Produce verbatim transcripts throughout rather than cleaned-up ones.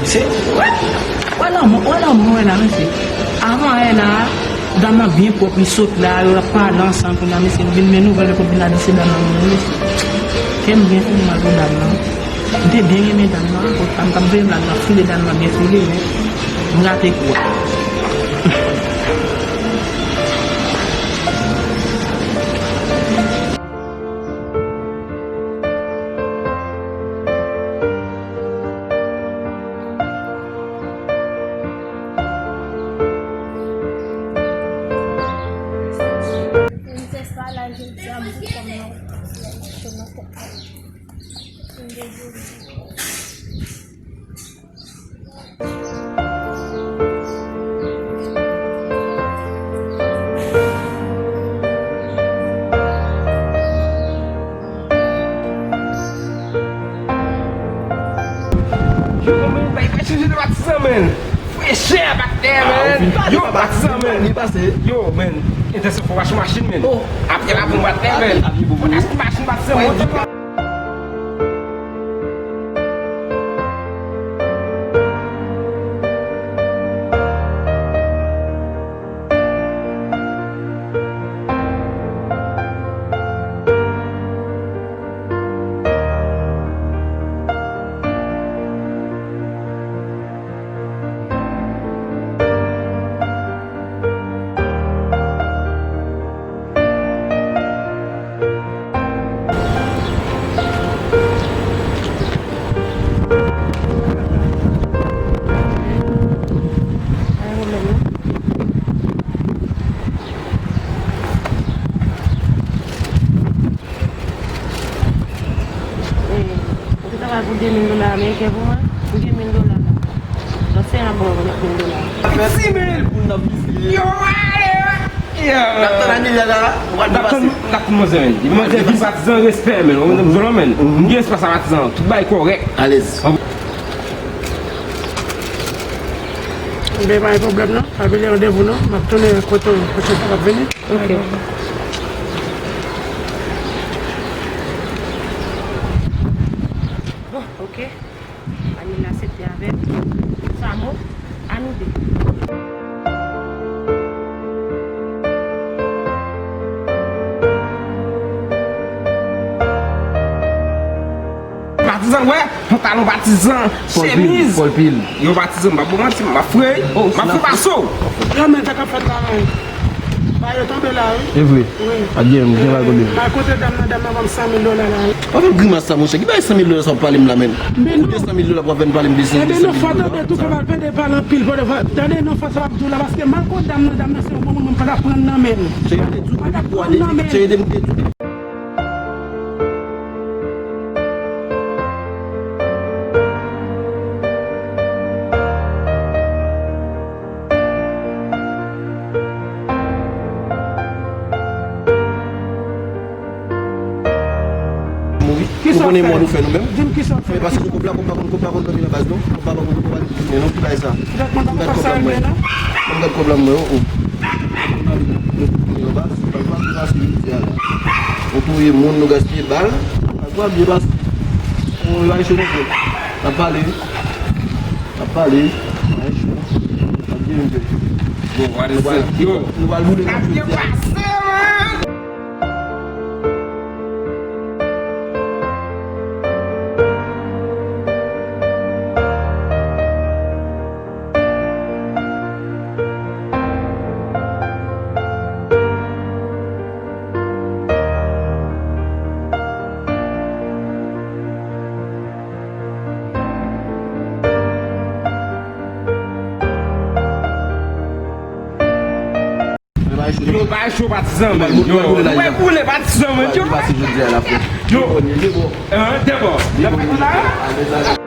Se, wè, wè lanmò, wè lanmò, wè la, mesye. Avan yè la, dam nan byen pwòp, li sot la, yo ap pale ansanm kounye a, mesye, m vin men nouvèl, yo konn vin la di se dam nan mouri, mesye. Kè m byen fè mal pou dam nan. M te byen renmen dam nan, m t ap veye m la, m t ap file dam nan byen file, men m rate kou a. Princess pa la jodi a, m pou kòm nan cho nan tèt mwen. M dezole. Yo, men, bay, bay chanje de patizan, men. Frechè, patnè, men. Yo, patizan, men. Yo, men. Entansyon fò mache machin, men. Apre la, bon, patnè, men. Fò mache machin, patizan, men. Ou te travay pou de mil dola ameriken pou mwen? Pou de mil dola. Nan se an bon, de mil dola. Dis mil! Yo, ale! N ap tann Anilè la, ou pral depase. N ap tann manzè, men. Manzè, vin patizan respè, men. Ou konprann, men. M gen respè sa patizan. Tout bagay kòrèk. Alèz. Enben, pa gen pwoblèm, non. Pa bliye randevou, non. M ap tounen kote w pwochèn fwa k ap vini. Ok. Bon, ok. Anil aksepte avè m. Samo, a nou de. Patizan, wè, pantalon patizan, chemiz. Pòl pil. Yo, patizan, m pa bon manti, m ap frè, m ap fè paso. Yo, men sa k ap fèt la, men. Ba yo tonbe la, wi. E vre. Wi. Adye, m gen bagay kote. Ba kote dam nan, dam nan ban m san mil dola la, wi. Pa fè m grimas sa, monchè. Ki bagay san mil dola sa w ap pale m la, menm? Ou gen san mil dola pou w ap vin pale m de san mil dola? Ebyen, non, fò tande tou, fò pa tande pale anpil, fò tande non, fò sa w ap di w la, paske m al kot dam nan, dam nan se yon bon moun, mwen pa t ap pran nan men l. Cheri, m te di w, pa t ap pran nan men l. Cheri, m te di w. Mouri. Ou konnen mò nou fè nou menm? Di m kisa w fè. Paske nou kòb la, kòb la konn, kòb la konn dòmi nan baz, non? Kòb la konn, kòb la konn dòmi nan, non? Ki bagay sa? Gad kòb la mwen, oh, oh. Gad kòb la mwen, oh. Yo touye moun, nou gaspiye bal. Sa byen pase. Yon bagay cho nou fè. N ap pale. N ap pale. Bagay cho. N ap byen fè. Bon, what is up? Yo. Nou pral boule kòb jodi a. Yo, bay cho patizan, men. Yo, nou bay boule patizan, men. Yo, pase jodi a la, frè. Yo, debò. Debò. N ap fè la.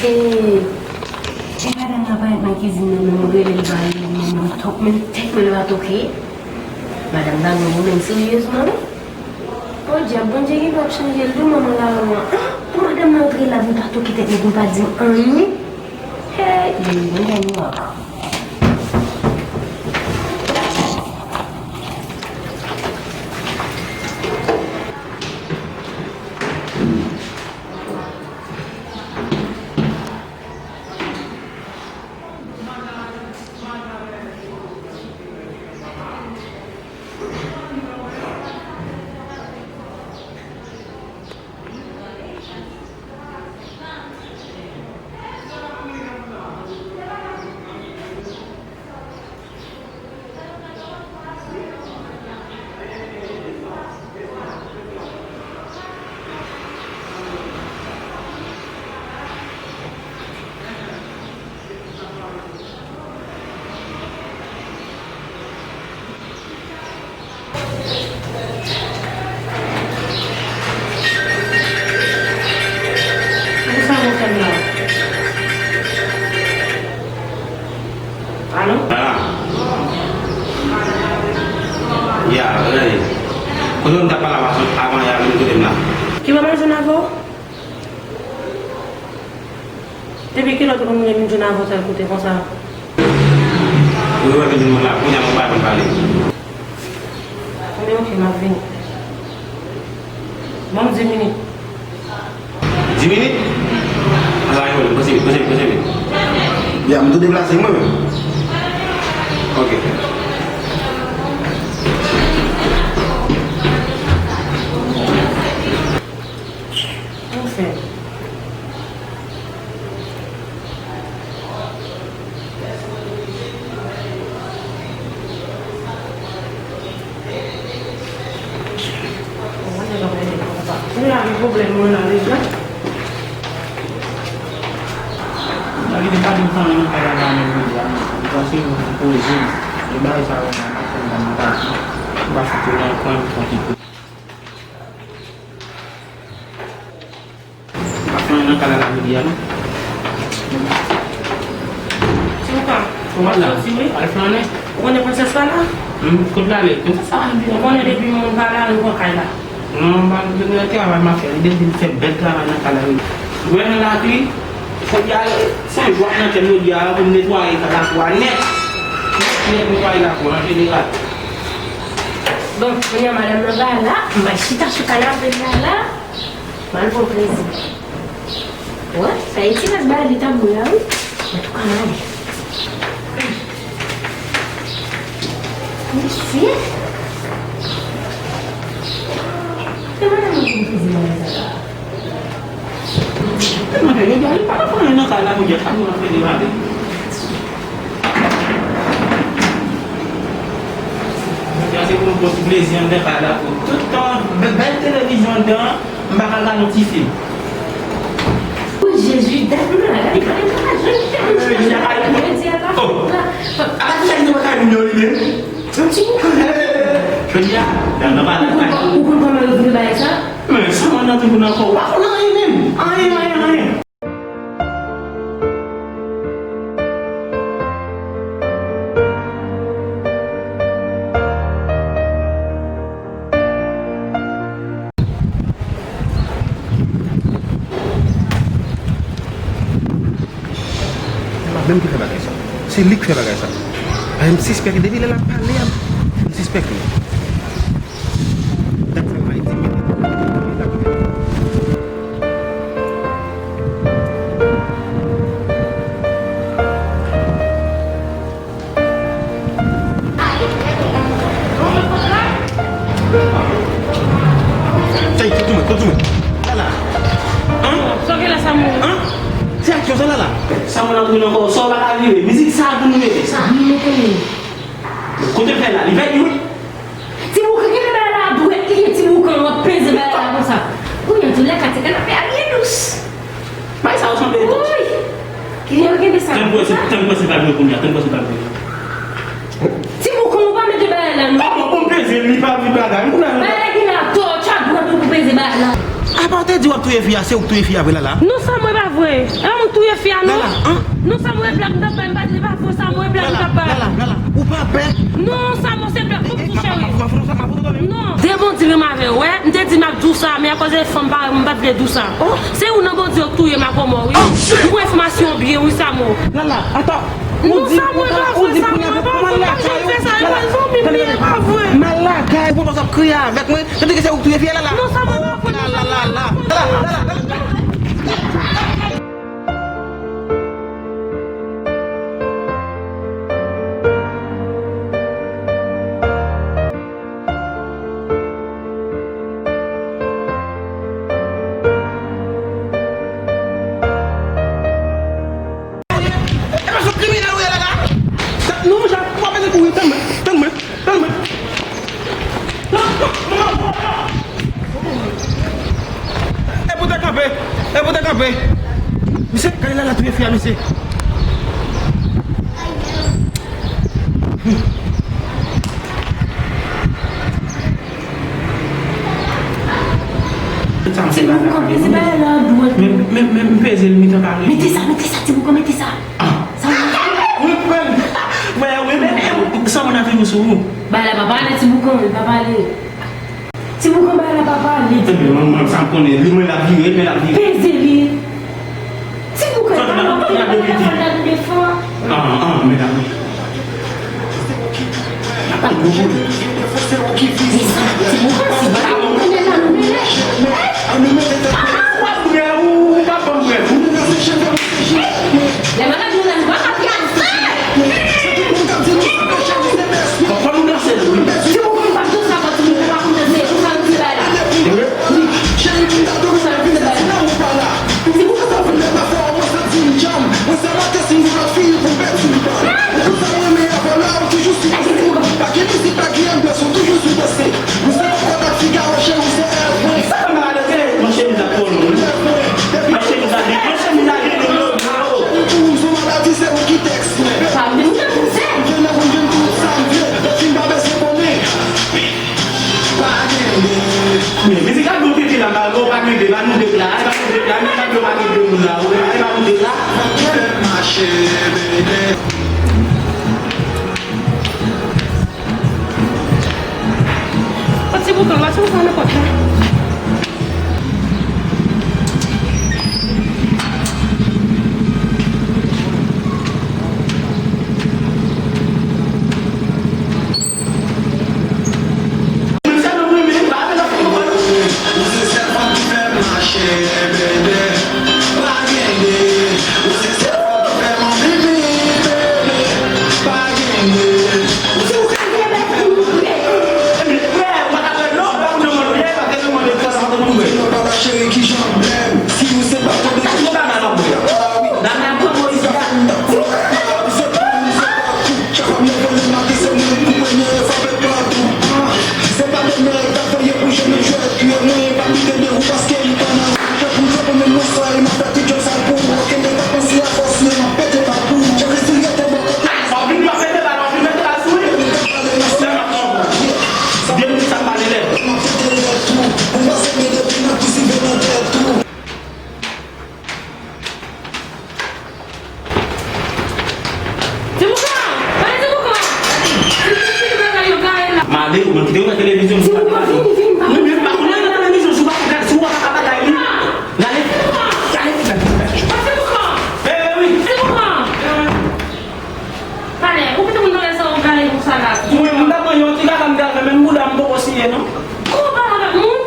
E, e madanm nan parèt nan kizin nan, men m rele l pa rele m, men m tok, men tèt mwen l pa toke. Madanm nan gen pwoblèm seryezman, wi. Podyab, Bondye gen dwa ap chanje l tou, manman Laran an. Ah, pou madanm nan antre la, pou l pa toke tèt li, pou l pa di m anyen. Hey, li gen yon ankò. Pou sa nou fè m la? Alo? Ah. Ya, rele. Kote w t ap pale avan, avan yè a vin kote m la? Ki mwen pa jwenn avè w? Depi kilè w te konn vin jwenn avè w sèl kote konsa? Ou wè vin jwenn mwen la, kounye a mwen pa konn pale. Ebyen, oke, m ap vini. Ban m dis minit. Dis minit? Ala, yo, posib, posib, posib. Ya, m tou deplase mwen menm. Oke. Anfen. Kounye a gen pwoblèm mwen la deja. Mwen kite pa di m fè anyen nan kay la menm jodi a non. M panse yo poze m. E bagay sa yo, m ap fè m nan kay. M pa fout nan kwen m tranki. Pa fè anyen nan kay la jodi a non. Ti Boukan, w ap soti wi. Al fè anyen. Ou konnen prensès pa la? Hmm, kot l ale tou? Ou konnen depi moun pa la, nou pran kay la. Non, m pa gen travay m ap fè. Li depi m fè bèl travay nan kay la wi. Wè nan lapli, fò di a, se yon jwa nan kè m jodi a pou m netwaye kay la pou a nèt. Nèt, nèt netwaye la pou an jeneral. Bon, kounye a madanm nan pa la, m al chita sou kanape la la. M al pran plezi. Wè, sa e ti rès bagay li t ap bwè a wi. Antouka m ale. Mesye. Se madanm nan ki pran plezi bagay sa la. Mwen te di, li pa nan fè anyen nan kay la, pou di sa nou nan fè de mande. Mwen te di, se pou nou pran ti plezi anndan kay la, pou tout tan, bè-, bèl televizyon anndan, m pa ka gade yon ti fim. O Jezi, dat mwen la, gade, gade, gade, jodi a pa fèt la. Apa ti sa ki te pa kay moun yo li menm? Yon ti boukan. Jodi a, nan, nan pa la kay. Ou konn kòman yo vle bagay sa? Men, sa mwen nan di moun ankò, ou pa konn anyen menm. Anyen, anyen, anyen. Se pa menm ki fè bagay sa. Se li k fè bagay sa. Paske m sispèk li. Depi lè l ap pale a, m sispèk li. Dat sa fè di minit. Ey, kontinye, kontinye. Lala. An? Sa w gen la, Samou? An? Se aksyon sa, Lala. Samou nan kouri ankò, sa w pa ka vire. Mizik sa pou nou mete. Sa. Kote l fè la? Li fè li, wi. Ti Boukan, gen bagay la dwèt li ye, Ti Boukan, w ap peze bagay la konsa. Kounye a tou, lè kati kanape a byen dous. Bay sa yo sanble. Woy! Ki yo gen de sa. Tann pwese, tann pwese pa jwe kounye a, tann pwese pa jwe. Ti Boukan, ou pa mete bagay la, non. Kòman pou m peze li pa vin bagay? M konnen. Bagay la gen la tò, tchak dwèt ou pou peze bagay la. Apa w te di w ap touye fi a, se ou k touye fi a vre, Lala? Non, sa mwen pa Vre. E pa mwen touye fi a, non. Lala, an? Non, sa mwen blag m t ap bay, m pa di li pa vre, sa mwen blag m t ap bay. Lala, Lala, ou pa pè? Non, sa mwen se blag, fòk tou cheri. Non. Demondi menm avè w, wè, m te di m ap di w sa, men akoz e fanm parèy mwen, m pa t vle di w sa. Se ou nan bandi yo k touye Makomò, wi. M pran enfòmasyon byen, wi, Samo. Lala, ata, ou di, ou di kounye a, kòman lakay ou? Lala, tande, tande, m al lakay ou pandan w ap kriye avèk mwen. Tande ke se ou k touye fi a, Lala. Non, sa mwen pa fè, non, sa mwen pa fè. Lala, Lala, Lala. E pa sou kriminèl ou ye la, la? Non, Jan, ou pa bezwen kouri, tann mwen, tann mwen, tann mwen. E pou te kanpe, e pou te kanpe. Misye, gade la, la touye fi a, misye. Ti boukan, peze bagay la dwat. Men, men, men, m peze l, mitan kare. Mete sa, mete sa, ti boukan, mete sa. Ah. Sa w ap fè? Wi, frè m. Wè, wi, men, men, sa moun ap vini sou ou. Bagay la pa pale, ti boukan, li pa pale. Ti boukan, bagay la pa pale. Ebyen, manman, sa m konnen, li, men l ap vire, men l ap vire. Peze li. Ti boukan, pa nan pye, pa nan fè, pa nan defan. Ah, ah, medam. Apa gwo boulèt. Ti boukan, si pa nou konnen la, nou mele. Ah, ah, w ap brè, ou, ou pa ban m brè. Lè madanm nou la, nou pa ka pye. Fò nou danse, wi. Ti boukan, m pa t konn sa, ti boukan, pa konn danse, konsa nou se bay la. Wi. Konsa nou se bay la. Ti boukan, sa w fè la pa fè, mwen santi m djanm. Mwen sa maten si m gen lòt fi pou pèdi m pa. Ou konn sa mwen renmen avè w la, ou toujou sou pase. Pa gen mizik, pa gen anbyans, ou toujou sou pase. Mwen se kòkòt ak figa, cheri, ou se èv mwen. Sa fè m pa ka danse, mwen chemiz la twò long, wi. Mwen chemiz la byen, mwen chemiz la byen long, long, long. Ou sou maladi, se ou ki tèks mwen. Pa vin nan koze. Mwen jwenn nan, mwen jwenn tout sa m vle. Lòt fi m pa bezwen konnen. Pa gen de. Men, mizik la bon tete la, ba, ou pa gen de, ba nou de la, ba nou de la, men pa gen, pa gen de moun la, ou, e ba nou de la. Fè mache, bebe. Ti boukan, va sou sa nenpòt la. Cheri, kijan m blèm? Si ou se pa tonbe, ah wi. Nan men pran Moyiz la. Chak fwa m leve le maten, se mwen ki premye, frape pòt ou. Ah, se pa demè, ta voye pou jwenn jwèt, touye mwen, pa kite de ou paske li pa nan ou. Jwèt pou jwèt, pou menm mwen sa, e m ap fè tout djòb sa l pou ou. Okenn de pa panse a fòs, men m ap pete bal pou ou. Chak lè si l rete bò kote m. Sa vin pa pete bal, pa vin mete bal sou li. Sa m ap pran. Byen, sa m pale lè. M ap pete lè tou. Pou m pase men depi nan kou si vin nan tèt ou. Ti Boukan! Gade Ti Boukan! Ti Boukan, ti bagay yo gaye la. Mande ou, mwen kite ou nan televizyon. Ti Boukan, vini, vini, pa. Mwen menm pa konnen nan televizyon, si w pa gad, si w pa ka batay li. Gade, gade, gade. Ti Boukan! Eh, eh, wi. Ti Boukan! Eh, wi. Talè, ou kite moun nan lè sa w gaye konsa la. Mwen, mwen ta pran yon ti kaka m te al fè, menm bouda m poko siye, non. Ou pale avèk moun?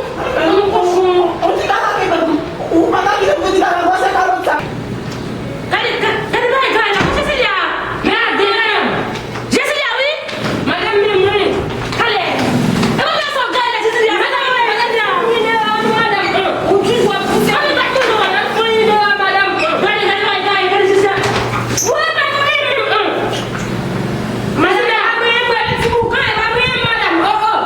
Ou kochon. Ou ti kaka ki ban m. Ou pa ta kite pou ti kaka, wè se kalòt sa. Gade, gade, gade bagay la. Jesilia, men a de, madanm. Jesilia, wi. Madanm, men mwen. Talè. E mwen sa w gaye la, Jesilia. Madanm, madanm, madanm. Ou toujou ap pouse. An nou pa toujou, madanm. Ou madanm. Gade, gade bagay, gade Jesilia. Ou pa mwen menm. Madanm, e pa mwen, mwen, ti boukan, e pa mwen, madanm. Oh, oh.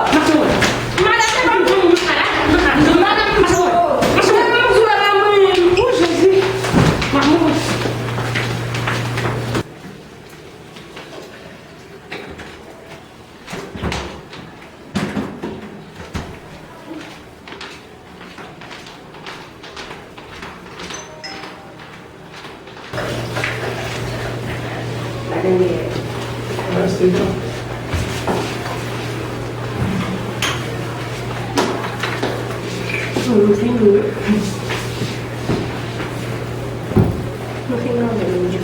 Nou fin ri wi. Nou fin anmède.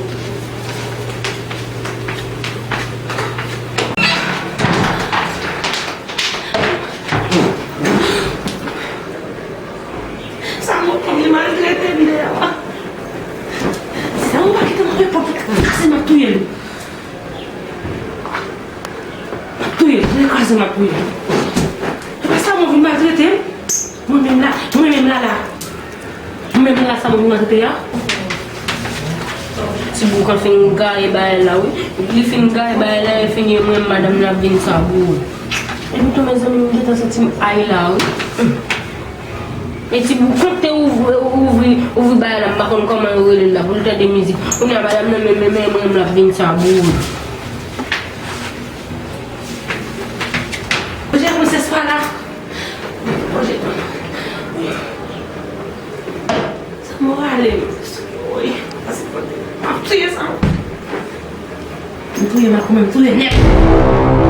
Sa mwen konn li maltrete m deyò a. Si sa mwen pa kite m antre pòt la, kraze m ap touye l. M ap touye l, si l kraze m ap touye l. E pa sa mwen vin maltrete m. Mwen menm la, mwen menm la la. Mwen menm la sa mwen vin maltrete a. Ti boukan fin gaye bagay la wi. Li fin gaye bagay la, e fini mwen madanm nan ap vin sa boure. Epi tou mezanmi, m gentan santi m ay la wi. E ti boukan te ouvri, ouvri, ouvri bagay la, m pa konn kòman yo rele l la, pou l tande mizik. Kounye a madanm nan menm, menm, menm, menm l ap vin sa boure. Pwojè gwosès pa la. Pwojè. Sa m rale m. Woy. Pase kote. M ap touye sa. M touye m a koumen, m touye nèt.